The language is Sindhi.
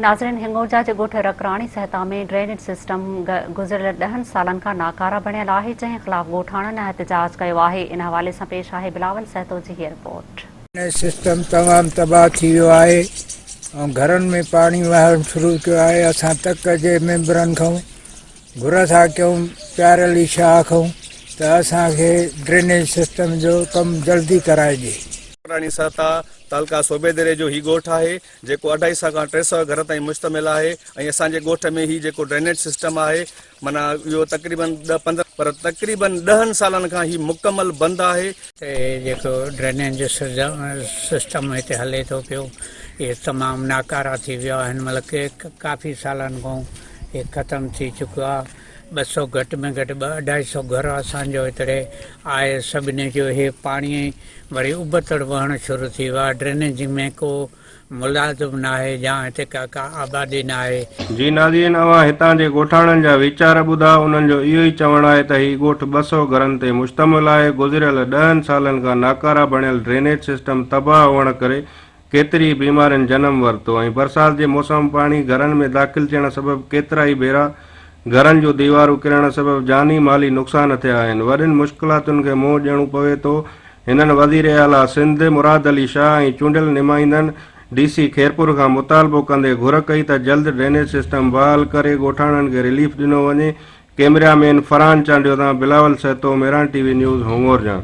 ناظرين هنڱورجا جي ڳوٺ رڪراڻي سهتا ۾ ڊرينيج سسٽم گذريل ڏهن سالن کان ناڪاره بڻيل آهي جنهن خلاف ڳوٺاڻن احتجاج ڪيو آهي ان حوالي سان پيش آهي بلاول سهتو جي هيء رپورٽ. ڊرينيج سسٽم تمام تباهه ٿي ويو آهي ۽ گهرن ۾ پاڻي وهڻ شروع ڪيو آهي اسان تڪ جي ميمبرن کان گهر ٿا ڪيون پيار علي شاهه کان ته اسان کي ڊرينيج سسٽم جو ڪم جلدي ڪرائجي. رڪراڻي سهتا تعلقه صوبيدري جو هي ڳوٺ آهي جيڪو اڍائي سئو کان 300 گهر تائين مشتمل آهي ۽ اسان جي ڳوٺ ۾ هي جيڪو ڊرينيج سسٽم آهي معنيٰ اهو تقريبن ڏهه 15 پر تقريبن ڏهن سالن کان هي مڪمل بند آهي. ته هي جيڪو ڊرينيج سسٽم هتي هلي ٿو پيو اهي تمام ناڪارا ٿي ويو آهي هن مهل ڪافي سالن کان هي ختم ٿي چڪو آهي 200 گهٽ ۾ گهٽ ٻه اڍائي سئو گهر اسان جو هتڙي آهي سڀني جو هي پاڻي وري ابتڙ وهڻ شروع ٿي ويو آهي، ڊرينيج ۾ ڪو ملازم ناهي يا هتي ڪا ڪا آبادي ناهي. جي ناظرين اوهان هتان جي ڳوٺاڻن جا ويچار ٻڌا انهن جو اهو ئي چوڻ آهي ته هي ڳوٺ 200 گهرن تي مشتمل آهي گذريل ڏهن سالن کان ناڪاره بڻيل ڊرينيج سسٽم تباهه هئڻ ڪري ڪيتري ئي بيمارين جنم ورتو ۽ برسات جي موسم پاڻي گهرن ۾ داخل ٿيڻ سبب ڪيترائي ڀيرا گهرن جون ديوارون ڪرڻ سبب جاني مالي نقصان ٿيا آهن وڏين مشڪلاتن کي منهن ڏيڻو پوي ٿو هنن وزير اعليٰ سنڌ مراد علي شاهه ۽ چونڊيل نمائندن ڊي سي خيرپور کان مطالبو ڪندي گهر ڪئي ته جلد ڊرينيج سسٽم بحال ڪري ڳوٺاڻن کي رليف ڏنو وڃي ڪئميرا مين فرحان چانڊيو سان Bilawal Sahito Mehran T V news Hingorja.